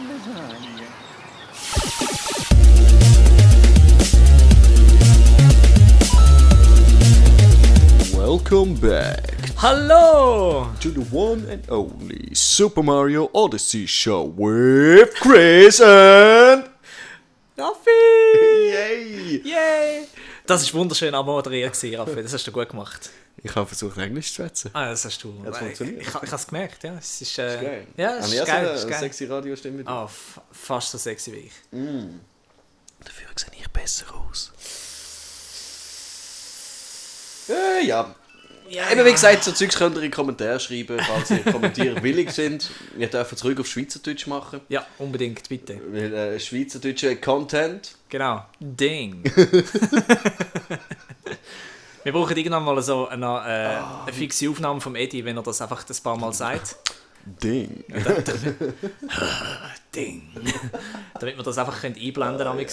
Lasagna. Welcome back Hallo! to the one and only Super Mario Odyssey show with Chris and Raffi! Yay! Yay! Das war wunderschön abmoderiert, Raffi. Das hast du gut gemacht. Ich habe versucht Englisch zu schwätzen. Ah, das hast du. Hat's funktioniert? Ich habe es gemerkt, ja. Es ist, Geil. Ja, es Habe ist ich geil. auch Es so ist eine geil. sexy Radiostimme wie du? Ah, fast so sexy wie ich. Dafür sehe ich besser aus. Ja. Ja, Eben wie gesagt, so Zeugs könnt ihr in die Kommentare schreiben, falls ihr Kommentieren willig sind. Wir dürfen zurück auf Schweizerdeutsch machen. Ja, unbedingt, bitte. Weil Schweizerdeutscher Content. Genau. Ding. Wir brauchen irgendwann mal so eine fixe Aufnahme vom Eddie, wenn er das einfach ein paar Mal sagt. Ding. Ding. Damit wir das einfach einblenden können.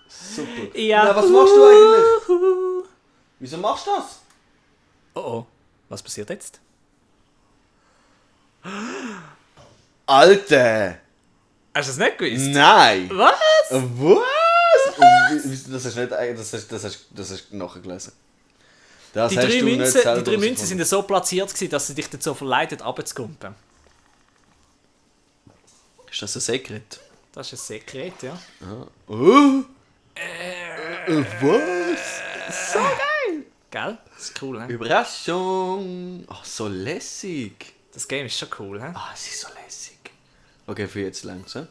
Super. Ja. Na, was machst du eigentlich? Wieso machst du das? Oh oh. Was passiert jetzt? Alter! Hast du das nicht gewusst? Nein! Was? Was? Das hast du nicht, das hast du nachher gelesen. Das Die hast drei du nicht Münzen, selber die drei Münzen herausgefunden. sind ja so platziert gewesen, dass sie dich dazu verleitet, runterzukumpen. Ist das ein Sekret? Das ist ein Sekret, ja. Oh? Was? So geil! Gell? Das ist cool, he? Überraschung! Ach, so lässig! Das Game ist schon cool, he? Ah, es ist so lässig. Okay, für jetzt langsam.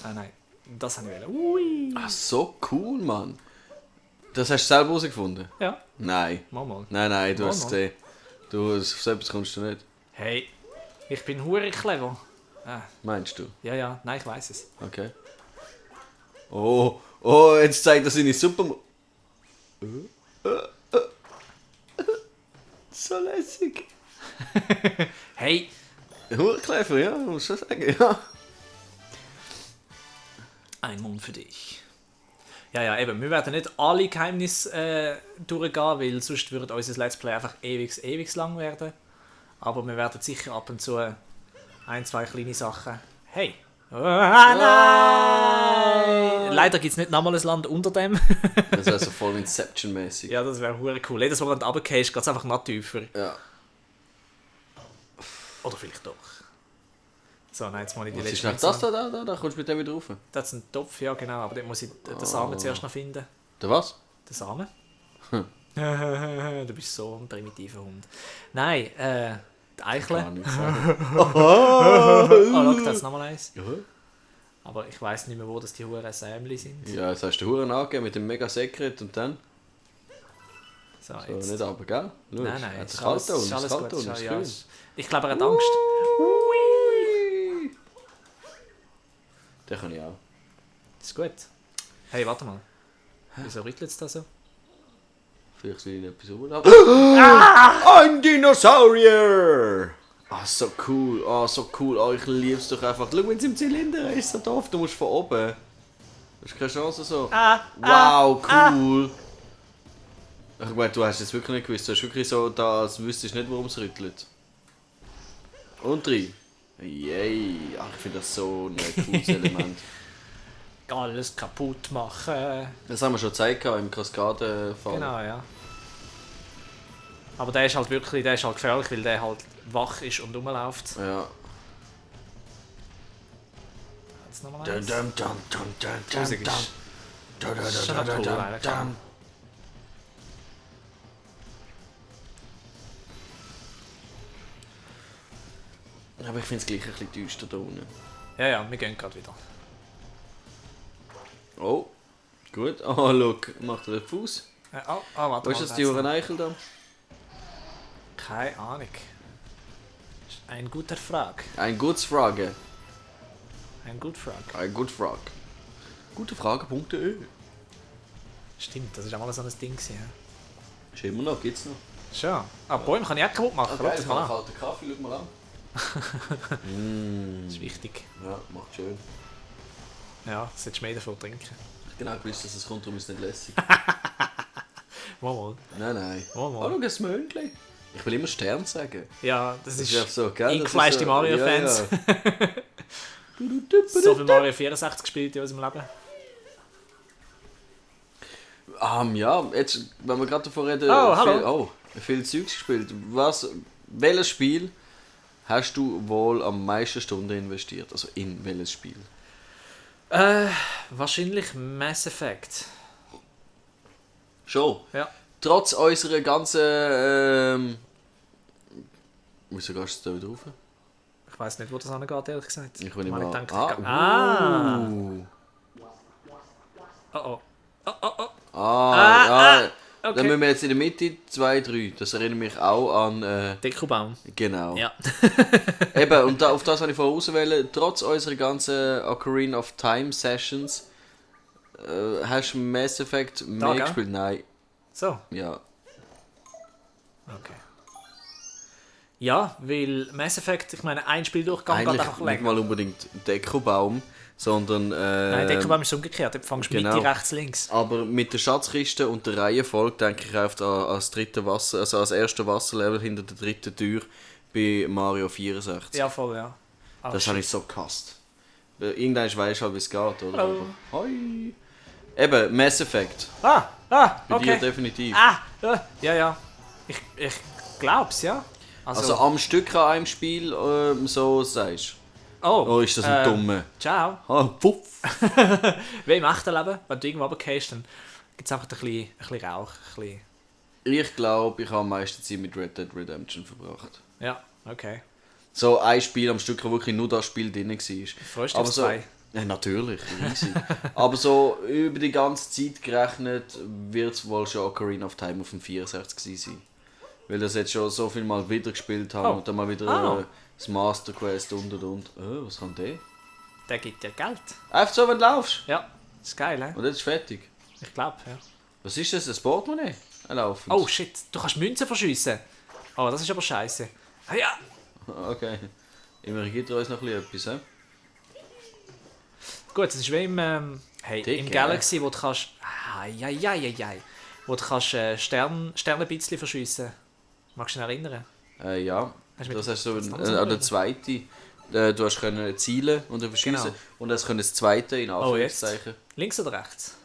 Ah, nein. Das habe ich wollen. Ui. Ach, so cool, Mann. Das hast du selber herausgefunden? Ja, Nein. mal. Nein, du Mal, hast es mal. gesehen. Du, auf so etwas kommst du nicht. Hey, ich bin hure clever. Meinst du? Ja, nein, ich weiß es. Okay. Oh, jetzt zeigt er seine Super... So lässig. Hey, Clever, ja, muss schon sagen, ja. ein Mund für dich. Ja, eben, wir werden nicht alle Geheimnisse durchgehen, weil sonst würde unser Let's Play einfach ewig lang werden. Aber wir werden sicher ab und zu ein, zwei kleine Sachen... Hey! Ah, nein! Leider gibt es nicht nochmal ein Land unter dem. Das wäre so voll Inception-mäßig. Ja, das wäre hure cool. Jedes Mal, wenn du runtergehst, geht es einfach noch tiefer. Ja. Oder vielleicht doch. So, nein, jetzt mal in die Was ist letzte nach das Münze. da? Kommst du mit dem wieder rauf? Das ist ein Topf, ja genau, aber dort muss ich den Samen zuerst noch finden. Der was? Den Samen? Du bist so ein primitiver Hund. Nein, die Eichle. Kann ich sagen. Oh, schau, da ist nochmal eins. Ja. Aber ich weiss nicht mehr, wo das die Huren Sämli sind. Ja, jetzt hast du Huren angegeben mit dem mega Sekret und dann... So, So, jetzt. nicht aber, gell? Schau, Nein, hat ist es alles, kalt ist alles kalt gut. ist Ja, grün. ich glaube, er hat Angst. Den kann ich auch. Ist gut. Hey, warte mal. Wieso rüttelt es da so? Vielleicht soll ich etwas umladen. Ein Dinosaurier! Ah, so cool. Ah, ich liebe es doch einfach. Schau, wenn es im Zylinder ist, so doof. Du musst von oben. Du hast keine Chance so. Wow, cool. Ich meine, du hast es wirklich nicht gewusst. Du hast wirklich so, da, als wüsstest du nicht, warum es rüttelt. Und 3. Yay. Ach, ich finde das so ein cooles Element. Alles kaputt machen. Das haben wir schon gezeigt im Kaskadenfall. Genau, ja. Aber der ist halt wirklich, der ist halt gefährlich, weil der halt wach ist und rumläuft. Ja. Jetzt nochmal Dun, eins. dun, dun, dun, dun, Die Musik dun, ist dun, dun, schon dun, noch cool dun, eigentlich. dun. Aber ich finde es gleich ein bisschen düster da unten. Ja, wir gehen gerade wieder. Oh, gut. Oh, look, macht er den Fuß. Warte Wo ist mal, das die Huren Eichel da? Keine Ahnung. Ein guter Frag. Ein gutes Frage. Ein guter Frag. Ein gut Frage. Gutefrage.de. Stimmt, das war auch mal so ein Ding. Ja. Ist immer noch, gibt's noch. Schon. Bäume kann ich auch kaputt machen. Schau das mal an. kalten Kaffee, schau mal an. Das ist wichtig. Ja, macht schön. Ja, solltest du mehr davon trinken. Ich genau gewusst, dass es kommt, darum ist es nicht lässig. Mal. Nein. Mal. Oh, schau, ein Möhnchen. Ich will immer Stern sagen. Ja, das ist einfach so, gell? eingefleischte Mario-Fans. Ja, ja. So viel Mario 64 gespielt in unserem Leben. Ja, jetzt, wenn wir gerade davon reden, hallo. viel Zeugs gespielt. Welches Spiel hast du wohl am meisten Stunden investiert? Also in welches Spiel? Wahrscheinlich Mass Effect. Schon? Ja. Trotz unserer ganzen... Wieso gehst du da wieder rauf? Ich weiss nicht, wo das angeht, ehrlich gesagt. Ich will nicht mal mal... gedacht, Oh. Ja. Okay. Dann müssen wir jetzt in der Mitte 2, 3. Das erinnert mich auch an... Dekobaum. Genau. Ja. Eben, und auf das habe ich vorher auswählen. Trotz unserer ganzen Ocarina of Time Sessions hast du Mass Effect mehr gell? gespielt? Nein. So. Ja. Okay. Ja, weil Mass Effect, ich meine, ein Spieldurchgang geht Eigentlich einfach nicht länger. mal unbedingt Dekobaum, sondern... Nein, Dekobaum ist umgekehrt. Du fängst genau. Mitte, rechts, links. Aber mit der Schatzkiste und der Reihenfolge denke ich oft als dritte Wasser, also als erste Wasserlevel hinter der dritten Tür bei Mario 64. Ja, voll, ja. Das habe ich so gehasst. Irgendwann weisst du halt, wie es geht, oder? Hallo. Hoi. Eben, Mass Effect. Bei Bei okay. dir definitiv. Ja. Ich glaub's, ja. Also am Stück an einem Spiel, so sagst du. Oh, ist das ein dummer. Ciao. Puff. Wie im echten Leben, wenn du irgendwo runtergehst, dann gibt es einfach ein bisschen Rauch. Ein bisschen... Ich glaube, ich habe am meisten Zeit mit Red Dead Redemption verbracht. Ja, okay. So ein Spiel am Stück, wo wirklich nur das Spiel drin war. Freust du Aber auf so, zwei? ja, natürlich, easy. Aber so über die ganze Zeit gerechnet wird es wohl schon Ocarina of Time auf dem 64 gewesen sein. Weil das jetzt schon so viel mal wieder gespielt haben und dann mal wieder das Master Quest und. Was kann der? Der gibt dir Geld. Einfach so, wenn du laufst. Ja, das ist geil, he? Und jetzt ist fertig. Ich glaube, ja. Was ist das? Ein Portemonnaie? Ein Laufend? Oh shit, du kannst Münzen verschiessen. Oh, das ist aber scheiße. Ja. Okay. Immerhin gibt er uns noch ein bisschen etwas, Gut, es ist wie im Dick, im Galaxy, wo du kannst... Wo du kannst Sterne ein bisschen verschiessen. Magst du dich erinnern? Ja. Hast du Das hast mit- du was an der zweiten. Du hast können zielen und dann verschießen. Genau. Und das können das zweite in Anführungszeichen. Links oder rechts?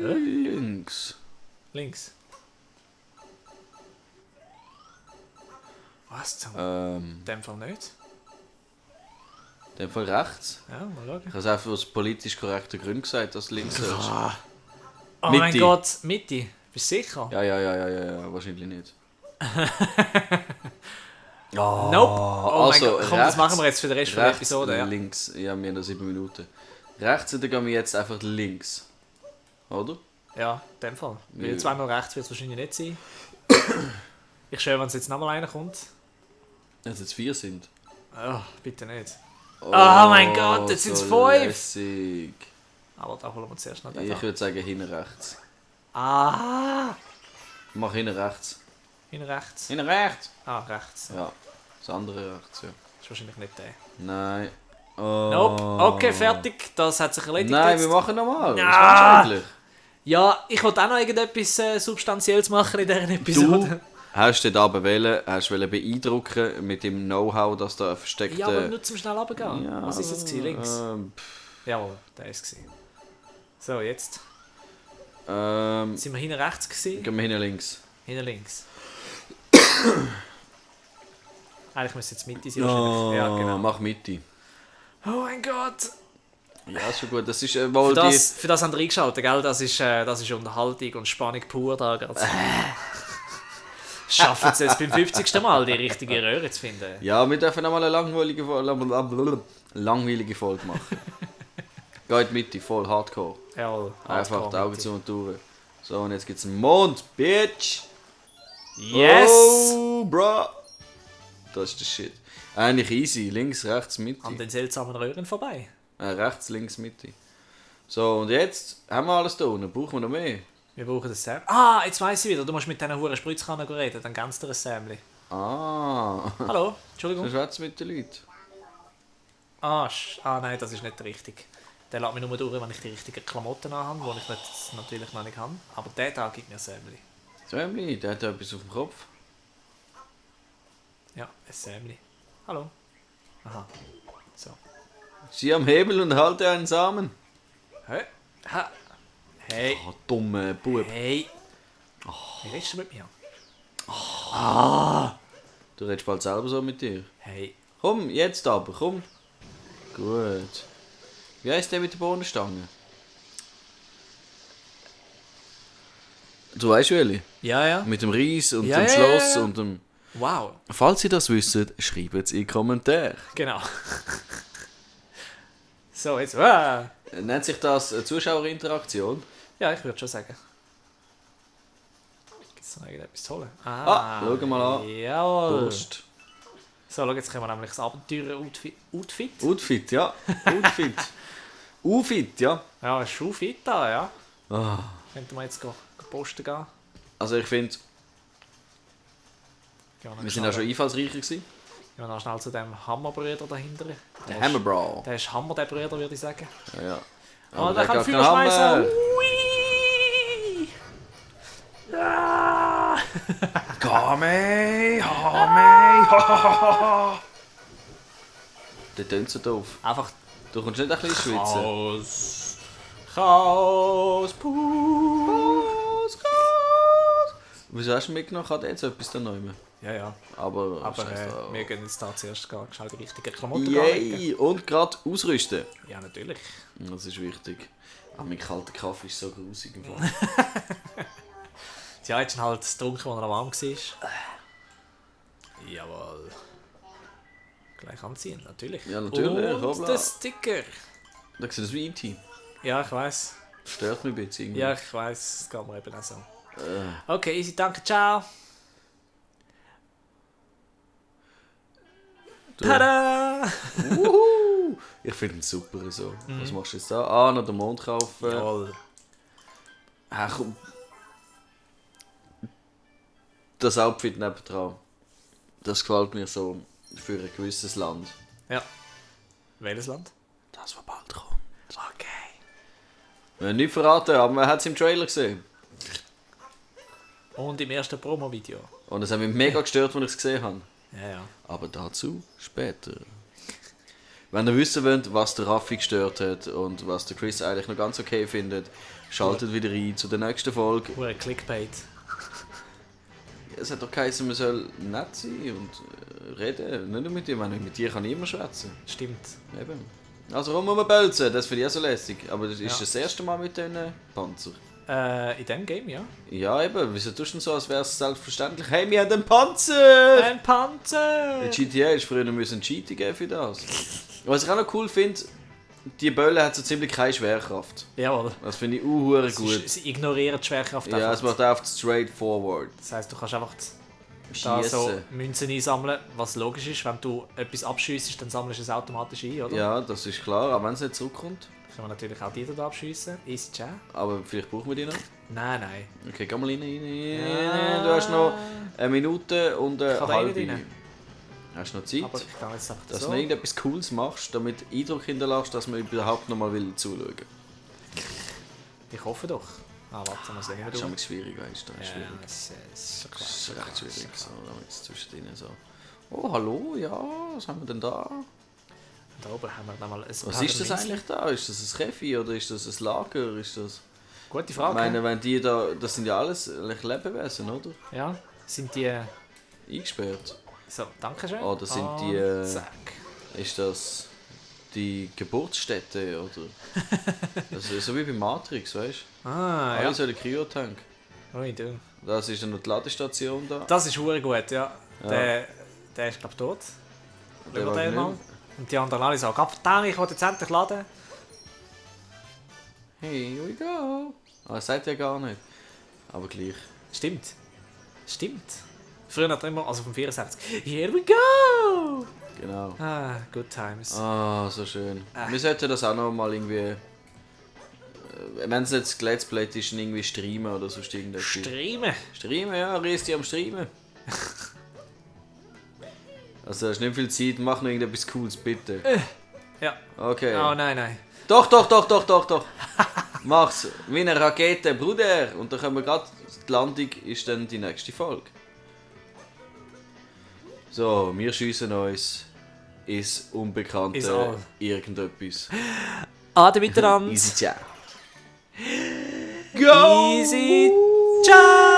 Links. Links. Was zum... In dem Fall nicht. In dem Fall rechts. Ja, mal schauen. Ich habe es einfach aus politisch korrekten Gründen gesagt, dass links ist. Oh Mitte. mein Gott, Mitte. Bist du sicher? Ja, wahrscheinlich nicht. Nope. Oh also, mein Gott, komm, das rechts, machen wir jetzt für den Rest der rechts, Episode. Ja. Links, ja, wir haben noch 7 Minuten. Rechts, dann gehen wir jetzt einfach links. Oder? Ja, in dem Fall. Weil Ja. zweimal rechts wird es wahrscheinlich nicht sein. Ich schaue, wenn es jetzt nochmal einer kommt. Dass jetzt 4 sind. Oh, bitte nicht. Oh mein Gott, jetzt sind's 5. Lässig. Aber da holen wir zuerst noch den. Ich würde sagen, hinten rechts. Ah! Mach hinten rechts. Hin rechts. Hinten rechts? Ah, rechts. Ja. Das andere rechts, ja. Das ist wahrscheinlich nicht der. Nein. Nope. Okay, fertig. Das hat sich erledigt. Nein, jetzt. wir machen nochmal. Was Ja. machst du eigentlich? Ja, ich wollte auch noch irgendetwas Substanzielles machen in dieser Episode. Du hast den aber wählen, hast wollen beeindrucken mit dem Know-how, dass da ein versteckter... Ja, aber nur zum schnell runtergehen. Ja, Was ist jetzt gewesen? Links? pff, Jawohl, der ist es. So, jetzt. ähm, Sind wir hinten rechts gewesen? gehen wir hinten links. Hinten links. Eigentlich müsste jetzt Mitte sein. wahrscheinlich. Ja, genau. Mach Mitte. Oh mein Gott! Ja, ist schon gut. Das ist wohl Für das haben wir eingeschaltet, gell? Das ist Unterhaltung und Spannung pur da. Schaffen sie jetzt beim 50. Mal die richtige Röhre zu finden? Ja, wir dürfen nochmal eine langweilige Folge machen. Geht Mitte, voll Hardcore. Jawohl. Einfach die Augen zu und durch. So, und jetzt gibt's einen Mond, Bitch! Yes! Oh, bro! Das ist der Shit. Eigentlich easy. Links, rechts, Mitte. An den seltsamen Röhren vorbei. Rechts, links, Mitte. So, und jetzt haben wir alles da unten. Brauchen wir noch mehr? Wir brauchen das Sam. Ah, jetzt weiss ich wieder. Du musst mit diesen huren Spritzkannen reden, dann ganz dir ein Sämli. Ah. Hallo, Entschuldigung. Du schwätzt mit den Leuten. Nein, das ist nicht richtig. Der lässt mich nur durch, wenn ich die richtigen Klamotten anhabe, die ich natürlich noch nicht habe. Aber der Tag gibt mir Sämli. Sämli, der hat etwas auf dem Kopf. Ja, ein Sämli. Hallo. Aha. So. Sieh am Hebel und halte einen Samen. Hey. Ha. Hey. Oh, dumme Bub. Hey. Wie redest du mit mir? Du redest bald selber so mit dir. Hey. Komm, jetzt aber, komm. Gut. Wie heisst der mit der Bohnenstange? Du weißt, Welli? Ja, ja. Mit dem Reis und Ja, dem ja, Schloss ja, ja. und dem... Wow. Falls ihr das wisst, schreibt es in die Kommentare. Genau. So, jetzt. Nennt sich das Zuschauerinteraktion? Ja, ich würde schon sagen. Gibt es noch irgendetwas zu holen? Schau mal an. Jawohl. Durst. So, schau, jetzt können wir nämlich das Abenteuer-Outfit. Outfit, ja. Outfit. Outfit, ja. Ja, Schuhfit da, ja. Ah. Könnten wir jetzt posten gehen. Also ich finde, Gehen noch wir sind auch schon einfallsreicher gewesen. Gehen wir noch schnell zu dem Hammerbrüder dahinter. Der Hammerbro. Der ist Hammer, der Brüder, würde ich sagen. Ja, ja. Oh, der der kann hat Feuer keinen Hammer. schmeißen. Ui! Ja! Hame, Hame, der tönt so doof. Einfach Du kommst nicht ein bisschen schwitzen. Chaos. Chaos pur. Wieso hast du mitgenommen? Hat jetzt etwas da noch immer. Ja, ja. Aber Aber scheiß drauf. wir gehen jetzt da zuerst schnell die richtigen Klamotten anlegen. Yay! Und gerade ausrüsten. Ja, natürlich. Das ist wichtig. Aber mein kalter Kaffee ist so grusig im Fall. Ja, jetzt halt getrunken, als er warm war. Jawohl. Gleich anziehen, natürlich. Ja, natürlich, Und hoppla. der Sticker. Da sieht das wie E.T. Ja, ich weiß. Stört mich ein bisschen irgendwie. Ja, ich weiß. Es geht mir eben auch so. Okay, easy, danke, ciao. Tada! Wuhu! Ich finde ihn super so. Was machst du jetzt da? Ah, noch den Mond kaufen. Jawohl. Komm. Das Outfit nebendran. Das gefällt mir so für ein gewisses Land. Ja. Welches Land? Das, was bald kommt. Okay. Wir haben nicht verraten, aber man hat es im Trailer gesehen. Und im ersten Promo-Video. Und es hat mich mega gestört, als ich es gesehen habe. Ja, ja. Aber dazu später. Wenn ihr wissen wollt, was der Raffi gestört hat und was der Chris eigentlich noch ganz okay findet, schaltet wieder ein zu der nächsten Folge. Pure Clickbait. Es hat doch geheißen, man soll nett sein und reden. Nicht nur mit dir, mit dir kann ich immer schwätzen. Stimmt. Eben. Also rum um Bölzen, das finde ich auch so lässig. Aber das ist Ja. das erste Mal mit diesen Panzer. In dem Game, ja. Ja, eben. Wieso tust du denn so, als wäre es selbstverständlich? Hey, wir haben einen Panzer! Ein Panzer! In GTA ist früher müssen Cheating geben für das. Was ich auch noch cool finde, die Bölle hat so ziemlich keine Schwerkraft. Jawohl. Das finde ich gut. Sie ignorieren die Schwerkraft Ja, einfach. es macht einfach straightforward. Das heisst, du kannst einfach da so Schießen. Münzen einsammeln, was logisch ist. Wenn du etwas abschiessest, dann sammelst du es automatisch ein, oder? Ja, das ist klar, aber wenn es nicht zurückkommt. Können wir natürlich auch die da abschiessen. Easy Chat. Aber vielleicht brauchen wir die noch. Nein, nein. Okay, geh mal rein. Ja. Du hast noch eine Minute und eine Kann da halbe. rein? Hast du noch Zeit? Aber ich kann jetzt einfach Dass so. du noch irgendetwas Cooles machst, damit du Eindruck hinterlässt, dass man überhaupt noch mal zuschauen. Ich hoffe doch. Warte, muss ich Das ist nämlich schwierig, weißt du. Das ist schwierig. das ist schon klar. Das ist recht schwierig. So, damit es zwischendrin so. Oh, hallo, ja, was haben wir denn da? Da oben haben wir dann mal ein Was ist das eigentlich da? Ist das ein Käfi oder ist das ein Lager? Ist das... Gute Ich Frage. meine, wenn die da... Das sind ja alles eigentlich Lebewesen, oder? Ja, sind die... Eingesperrt. So, danke schön. Oder sind die, Und zack. Ist das die Geburtsstätte, oder? Also, so wie bei Matrix, weißt du? Ah, ja. Alles so der Kryotank. Ui, du. Das ist dann noch die Ladestation da. Das ist hure gut, ja. Ja. Der ist glaube ich tot. Der Schauen wir war den nicht mal. Und die anderen alle sagen, verdammt, ich will jetzt endlich laden. Here we go. Ah, das sagt ja gar nicht. Aber gleich. Stimmt. Stimmt. Früher hat er immer, also vom 64. Here we go! Genau. Ah, good times. Ah, so schön. Wir sollten das auch noch mal irgendwie... Wenn es jetzt Let's Play ist, irgendwie streamen oder sonst irgendetwas. Streamen. Streamen, ja, Resti am Streamen. Also, hast nicht viel Zeit, mach noch irgendetwas Cooles, bitte. Ja. Okay. Oh nein, nein. Doch. Mach's wie eine Rakete, Bruder. Und dann können wir gerade. Die Landung ist dann die nächste Folge. So, wir schiessen uns ins Unbekannte Ins All. irgendetwas. Ade miteinander. Easy, ciao. Easy. Ciao.